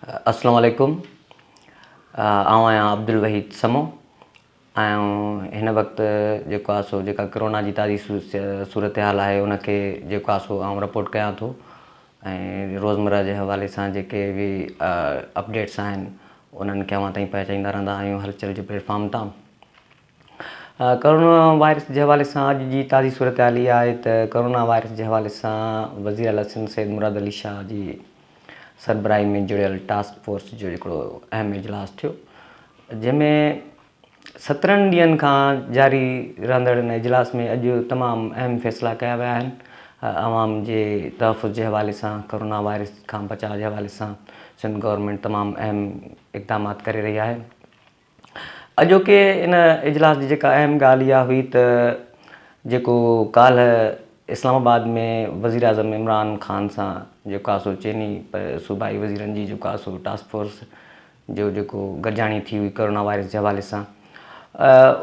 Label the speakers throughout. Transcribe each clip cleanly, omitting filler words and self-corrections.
Speaker 1: اسلام عليڪم آئون آهيان عبدالوحيد سمو ۽ هن وقت جيڪو آهي سو جيڪا ڪرونا جي تازي صورتحال آهي ان کي جيڪو آهي سو آئون رپورٽ ڪيان ٿو ۽ روزمره جي حوالي سان جيڪي به اپڊيٽس آهن انهن کي اوهان تائين پهچائيندا رهندا آهيون هلچل جي پليٽ فارم تان ڪرونا وائرس جي حوالي سان اڄ جي تازي صورتحال اها آهي ته ڪرونا وائرس جي حوالي سان وزير اعليٰ سنڌ سيد مراد علي شاهه جي سربراهي ۾ جڙيل ٽاسڪ فورس جو هڪڙو اهم اجلاس ٿيو جنهن ۾ سترهن ڏينهن کان جاري رهندڙ ان اجلاس ۾ اڄ تمام اهم فيصلا ڪيا ويا آهن عوام جي تحفظ جي حوالي سان ڪرونا وائرس کان بچاء جي حوالي سان سنڌ گورنمينٽ تمام اهم اقدامات ڪري رهي آهي اڄوڪي ان اجلاس جي جيڪا اهم ڳالهه اها هئي ته جيڪو ڪالهه اسلام آباد ۾ وزيراعظم عمران خان سان جيڪو آهي سو چئني صوبائي وزيرن جي جيڪو آهي سو ٽاسڪ فورس جو جيڪو گڏجاڻي ٿي هئي ڪرونا وائرس جي حوالي سان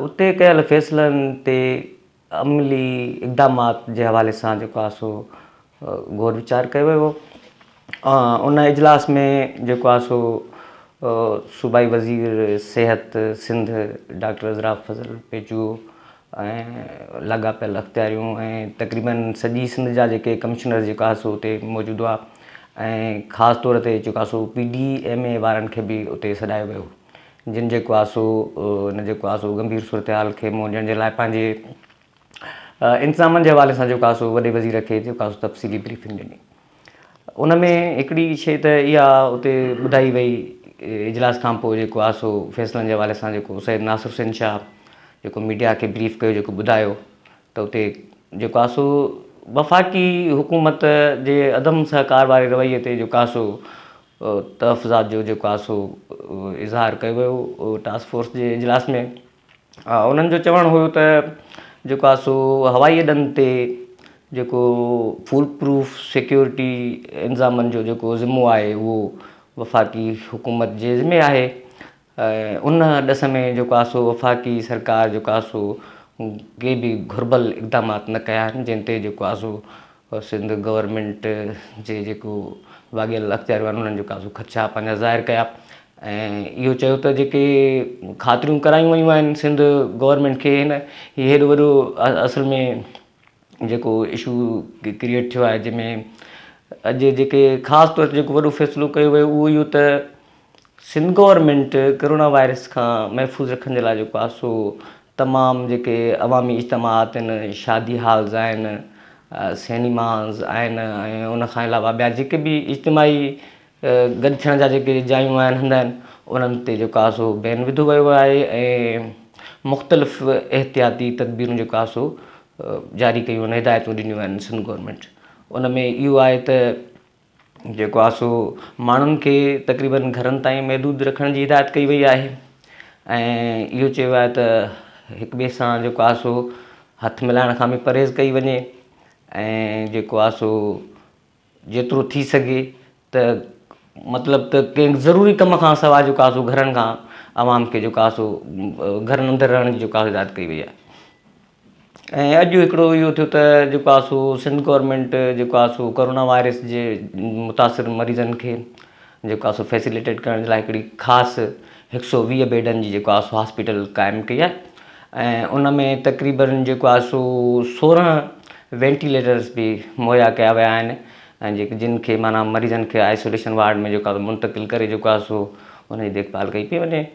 Speaker 1: اتي ڪيل فيصلن تي عملي اقدامات جي حوالي سان جيڪو آهي سو غور ويچار ڪيو ويو ان اجلاس ۾ جيڪو آهي سو صوبائي وزير صحت سنڌ ڊاڪٽر عذرا فضل پيچوهو ۽ لاڳاپيل اختياريون ۽ تقريبن سڄي سنڌ جا جيڪي ڪمشنر جيڪا آهي سو اتي موجود هئا ۽ خاص طور تي جيڪو آهي سو پي ڊي ايم اي وارن کي به اتي سڏايو ويو جن جيڪو آهي سو ان جيڪو آهي سو ڳنڀير صورتحال کي منهن ڏيڻ جي لاء پنهنجي انتظامن جي حوالي سان جيڪو آهي سو وڏي وزير کي جيڪو آهي سو تفصيلي بريفنگ ڏني ان ۾ هڪڙي شيء ته اها اتي ٻڌائي وئي اجلاس کان پوء جيڪو آهي سو فيصلن جي حوالي سان جيڪو سيد ناصر حسين شاهه جيڪو ميڊيا کي بريف ڪيو جيڪو ٻڌايو ته اتي جيڪو آهي سو وفاقي حڪومت جي عدم سهڪار واري رويي تي جيڪو آهي سو تحفظات جو جيڪو آهي سو اظهار ڪيو ويو ٽاسڪ فورس جي اجلاس ۾ انهن جو چوڻ هيو ته جيڪو آهي سو هوائي اڏن تي جيڪو فول پروف سيڪيورٽي انتظامن جو جيڪو ذمو آهي اهو وفاقي حڪومت جي ذمي آهي ۽ ان ڏس ۾ جيڪو آهي سو وفاقي سرڪار جيڪو آهي سو ڪي به گهربل اقدامات نه ڪيا آهن جنهن تي جيڪو آهي سو سنڌ گورنمينٽ جي جيڪو واڳيل اختياريون آهن انهن جيڪو آهي سو خدشا پنهنجا ظاهر ڪيا ۽ اهو چيو ته جيڪي خاطريون ڪرايون ويون آهن سنڌ گورنمينٽ کي هن هي هيڏو وڏو اصل ۾ جيڪو اشو ڪريئيٽ ٿيو آهي جنهن ۾ اڄ جيڪي خاص طور تي جيڪو وڏو فيصلو ڪيو ويو اهو اهو ته سنڌ گورنمينٽ ڪرونا وائرس کان محفوظ رکڻ جي لاء جيڪو آهي سو تمام جيڪي عوامي اجتماعات آهن شادي هالز آهن سئنيماز آهن ۽ ان کان علاوه ٻيا جيڪي به اجتماعي گڏ ٿيڻ جا جيڪي جايون آهن هنڌ آهن انهن تي جيڪو آهي سو بين وڌو ويو آهي ۽ مختلف احتياطي تدبيرون جيڪو آهي سو جاري ڪيون آهن هدايتون ڏنيون آهن سنڌ گورنمينٽ ان ۾ اهو آهي ته جيڪو آهي سو ماڻهن کي تقريبن گهرن تائين محدود رکڻ جي هدايت ڪئي وئي آهي ۽ اهو چيو آهي ته هڪ ٻئي سان جيڪو آهي سو هٿ ملائڻ کان به پرهيز ڪئي وڃي ۽ جيڪو آهي سو جيترو ٿي سگهي ته مطلب ته ڪنهن ضروري ڪم کان سواء جيڪو آهي سو گهرن کان عوام کي جيڪو آهي سو گهرن اندر رهڻ جي جيڪو آهي هدايت ڪئي وئي آهي ۽ اڄ هڪڙو اهو ٿيو ته جيڪو آهي سو سنڌ گورنمينٽ جيڪو آهي سو ڪورونا وائرس جي متاثر مريضن کي جيڪو آهي سو فيسليٽيٽ ڪرڻ جي لاء هڪڙي خاص هڪ سو 20 بيڊن جي جيڪو آهي سو هاسپيٽل قائم ڪئي آهي ۽ ان ۾ تقريبن جيڪو آهي سو 16 وينٽيليٽرز به مهيا ڪيا ويا آهن ۽ جيڪي جن کي معنيٰ مريضن کي آئسوليشن وارڊ ۾ جيڪو آهي منتقل ڪري جيڪو آهي سو ان جي ديک ڀال ڪئي پئي وڃي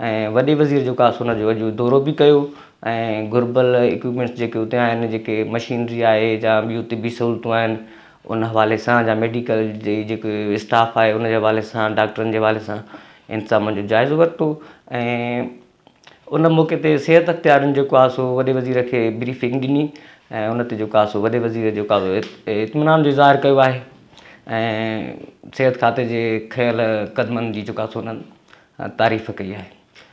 Speaker 1: ۽ وڏي وزير جيڪو آهي سو ان جو اڄ دورو به ڪيو ۽ گهربل اڪوپمينٽس جيڪي اتي آهن جيڪي مشينري آهي يا ٻيون طبي سهولتون آهن ان حوالي سان يا ميڊيڪل جي جيڪي اسٽاف آهي ان جي حوالي سان ڊاڪٽرن جي حوالي سان انتظامن جو جائزو ورتو ۽ ان موقعي تي صحت اختيارين جيڪو آهي سو وڏي وزير کي بريفنگ ڏني ۽ ان تي جيڪو آهي سو وڏي وزير جيڪو آهي سو اطمينان جو اظهار ڪيو آهي ۽ صحت کاتي جي کنيل قدمن جي جيڪو آهي سو انهن تعريف ڪئي آهي.